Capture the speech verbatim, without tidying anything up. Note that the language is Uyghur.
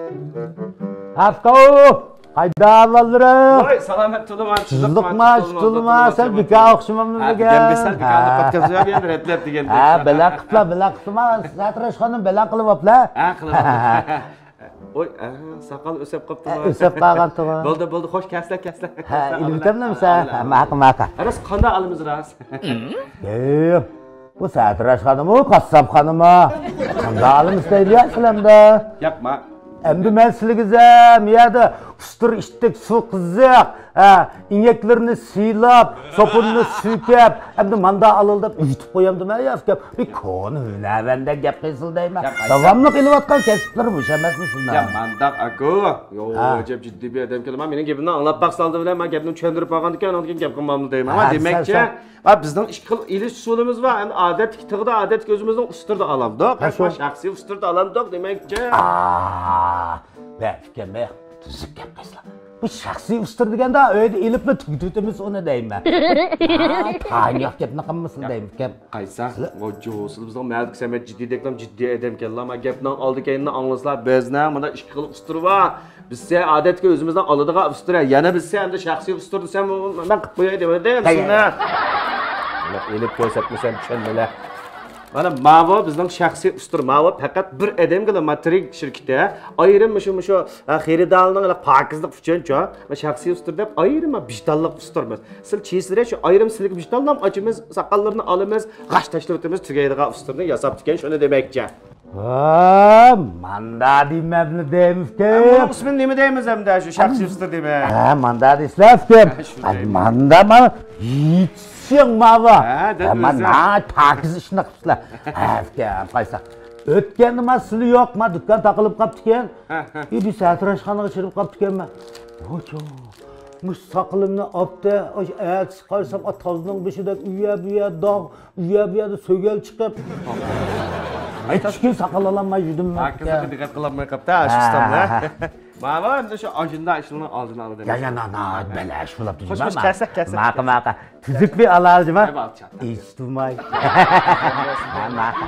ئەسكاۋ! قايدا بالىلىرىم؟ ۋاي، سالامەت تۇلۇما، تۇزلۇقما، تۇزلۇقما، سەن بىكار ئوخشىمامدۇ بۈگۈن؟ دېگەن بىر سەل بىكارنى قاتقۇزۇپ يەنە رەتلەپ دېگەن. ھە، بەلەن قىپلا، بەلەن قىپلا، ساتىراش خانىم بەلەن قىلىۋاپلا. ھە، قىلىۋاپلا. ۋوي، ئە، ساقال ئۆسۈپ قاپتۇ. ئە، ئۆسۈپ قالغانتىغۇ. بولدى، بولدى، خوش، كەسلە، كەسلە. ھە، ئېلىۋېتەمدىمۇ سەن؟ ماقۇل، ماقۇل. راست قانداق ئالىمىز راست؟ ئېي، بۇ ساتىراش خانىمۇ، قاسساپ خانىمۇ. قانداق ئالىمىز دەيدۇ يا سىلەمدە؟ ياق، ما. ئەمدى مەن سىلىگە زەم يەردە ئۇستىرا ئىتتەك سۇ قىزىق، ھە، ئىنەكلىرىنى سىيلاپ، سوپۇننى سۈيكەپ، ئەمدى ماندا ئالىل دەپ ئۆگىتىپ قويامدىمەن يا ئۇكام. بىر كونا ھۈنەرۋەندە گەپ قىلسىلا دەيمەن. يا، قايسى؟ داۋاملىق ئېلىۋاتقان كەسىپلىرى مۇشۇ ئەمەسمۇ شۇنداق؟ يا، مانداق ئاكا. يو، ھە. ئەجەب جىددىي بىر ئادەمكەن. مانا مېنىڭ گېپىمنى ئاڭلاپ باقسا ئالدى بىلەن، مانا گەپنى چۈشەندۈرۈپ بولغاندىكىن، ئاندىن كېيىن گەپ قىلمامدۇ دەيمەن. ھە، دېمەكچى، سەن، ھە، بىزنىڭ ئىش قىل-، ئېلىش ئۇسۇلىمىز بار. ئەمدى ئادەتتىكى تىغدا ئادەتتىكى ئۆزىمىزنىڭ ئۇستىرىدا ئالامدۇق. ھە، شۇ. شەخسىي ئۇستىرىدا ئالامدۇق دېمەكچى. ئا، بەك ئۇكام، بەك تۈزۈك گەپ قىلىسىلەر. بۇ شەخسىي ئۇستىرا دېگەندە ئۆيدە ئېلىپلا تۈگىتىۋېتىمىز ئۇنى دەيمەن. ھا، تانىياق گەپنى قىلمىسىلا دەيمەن ئۇكام. قايسا؟ ۋاجۇ، سىلەر بىزنىڭ مەھەللىدىكى سەمەت جىددىيدەكلام جىددىي ئادەمكەنلا. ما گەپنىڭ ئالدى كەينىنى ئاڭلىسىلا. بىزنىڭ مۇنداق ئىككى خىل ئۇستىرا بار. بىزسە ئادەتتىكى ئۆزىمىزنىڭ ئالىدىغان ئۇستىرا. يەنە بىزسە ئەمدى شەخسىي ئۇستىرا دېسەم، مەن قىلىپ قوياي دەۋەردىم سىلىنى. ئېلىپ كۆرسەتمىسەم چۈشەنمىلە. مانا ماۋۇ بىزنىڭ شەخسىي ئۇستىرا. ماۋۇ پەقەت بىر ئادەمگىلا ما تىرىك شىركىتى. ئايرىم مۇشۇ، مۇشۇ، ھە، خېرىدارنىڭ پاكىزلىق ئۈچۈنچۇ. ما شەخسىي ئۇستىرا دەپ ئايرىم ما ۋىجدانلىق ئۇستىرىمىز. سىل چېسىلى شۇ ئايرىم سىلىگە ۋىجدانلام ئاچىمىز، ساقاللىرىنى ئالىمىز، غاش تاشلىۋېتىمىز، تۈگەيدىغان ئۇستىرىنى ياساپتىكەن، شۇنى دېمەكچى. ھە، ماندا دېمەملى دەيمىزكەن. ھە، بۇنىڭ ئىسمىنى نېمە دەيمىز ئەمدى شۇ شەخسىي ئۇستىرا دېمەي؟ ھە، ماندا دېسىلە ئۇكام. ھە، شۇ ئەي، دەيمىز. ماندا مانا يېتىشىڭ ماۋۇ. ھە، دەپ ھە، مانا ئۆزى. ناھايىتى پاكىز ئىشنى قىپسىلە. ھە، ئۇكام، قايسا. ئۆتكەندە ما سىلى يوق، ما دۇكان تاقىلىپ قاپتىكەن. ھە، ھە. ئىدى ساتىراشخانىغا چىرىپ قاپتىكەنمەن. ۋوچۇ، مۇشۇ ساقىلىمنى ئاپتە، ئەتىسى قارىسام، تازنىڭ بېشىدا ئۇ يەر بۇ يەر داغ. ئۇ يەر بۇ يەردە سۆگەل چىقىپ. ئەتىسى كۈن ساقال ئالالماي يۈردۈم مەن. پاكىزلىققا دىققەت قىلالماي قاپتۇ، ھە، شۇ ئۇستاملار. ھە. ماۋۇ ئەمدى شۇ ئاشۇنداق ئىشلارنىڭ ئالدىنى ئالىدۇ. يا، يا، نا، نا، بەلەش بولۇپتۇ، خوش، جۇما، خوش، ما. كەسلەك، كەسلەك. ماقا، ماقا. تۈزۈك بىر ئالاجىما. ھەي، بالچا. ئىجتىمائىي. ھە، ماقا.